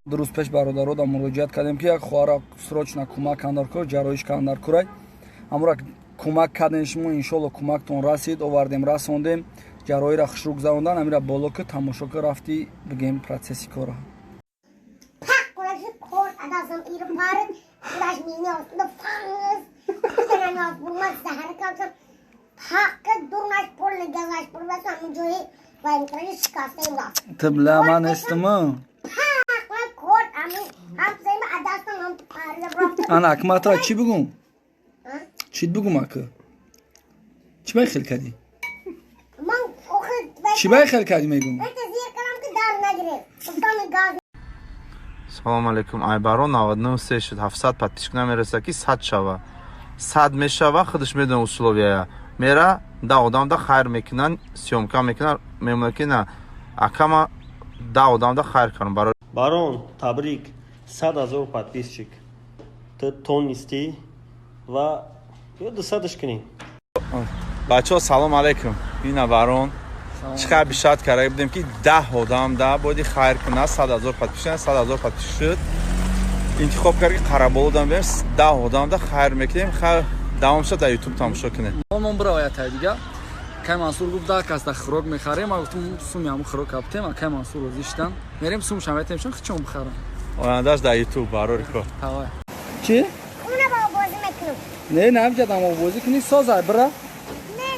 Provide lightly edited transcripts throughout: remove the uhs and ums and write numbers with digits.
Ду рӯз пеш бародарода муроҷиат кардем, ки як хоҳара срочно кӯмак кандаркор, ҷарроҳиш кандаркорай. Ҳамора кӯмак кардем шумо, иншолло кӯмактон расид, овардем, расондем, ҷарроҳиро хушрӯ гузарондан. Амира боло ки тамошо ки рафти, бигем процесси кора. Тибла ман нестиму. Ана акматра чӣ бугум? Чит бугум ака? Чӣ бай хел кардӣ? Чӣ бай хел кардӣ мегум? Салом алейкум. Айбаро 99 шуд, 700 подписчик намереса ки 100 шава. 100 мешава, худаш медона условия. Мера да одам да хайр мекунан, съёмка мекунан, мемона ки на акама да одам да хайр кардам. Барои Барон, табрик, 100 000 подписчик. Ту тонистӣ ва ё 200-ш кунӣ. Бачаҳо, салом алейкум. Ина барон. Чӣ қадр бишат карда будем ки 10 одам да бояди хайр кунад, 100 000 подписчик, 100 000 подписчик шуд. Интихоб кард ки Қараболодам бием, 10 одам да хайр мекунем, хайр давом шуд, дар YouTube тамошо кунед. Мон бироваятай дига. Кай Мансур гуфт, 10 кас да хӯрок мехарем, ман гуфтам суми ҳамун хӯрок каптем, а кай Мансур розӣ шудан. Мерем сумшам метем, чун хичон бихарам. Ояндаш дар YouTube барори кор. Тавай. Чӣ? Уна ба бозӣ мекунам. Не, намҷадам бозӣ кунӣ, созай, бира. Не,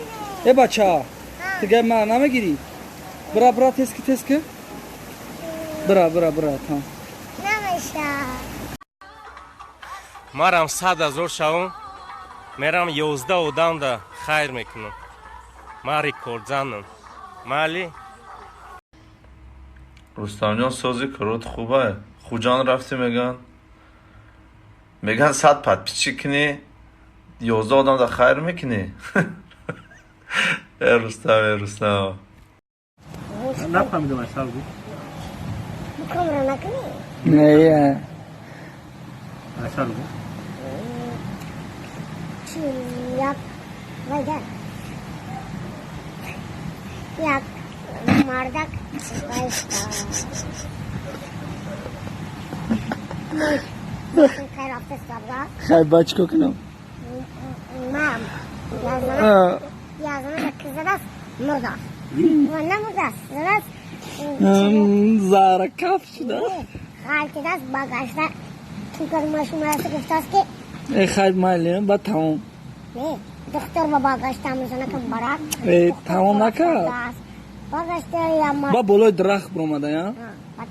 не. Э бача, ту гап ман намегирӣ? Бира, бира, тески, тески. Бира, бира, бира, та. Намеша. Марам 100 000 шавам, мерам 11 одам да хайр мекунам. Ман рекордзанам. Майли? Рустамҷон, сози корот хубае. Хуҷанд рафтӣ меган. Меган 100 подписчик кунӣ, 11 одам да хайр мекунӣ. Э Рустам, э Рустам. Нафаҳмидам, айсар гуфт. Камера накунӣ? Не. Айсар гуфт. Чи як вайда. Як мардак вайста. Мошин рафта сабра. Хай бачко кунам. Мам. Язана. Язана кизадас мурдас. Ва намурдас. Задас. Зара каф шуда. Ғалтидас багашта. Чунки машина рафта гуфтааст ки Э хай майли, ба тамом. Не, духтур ба багашта мезана кам барак. Э тамом накард. Багашта я ма. Ба болои дарахт биромада, я? Ба.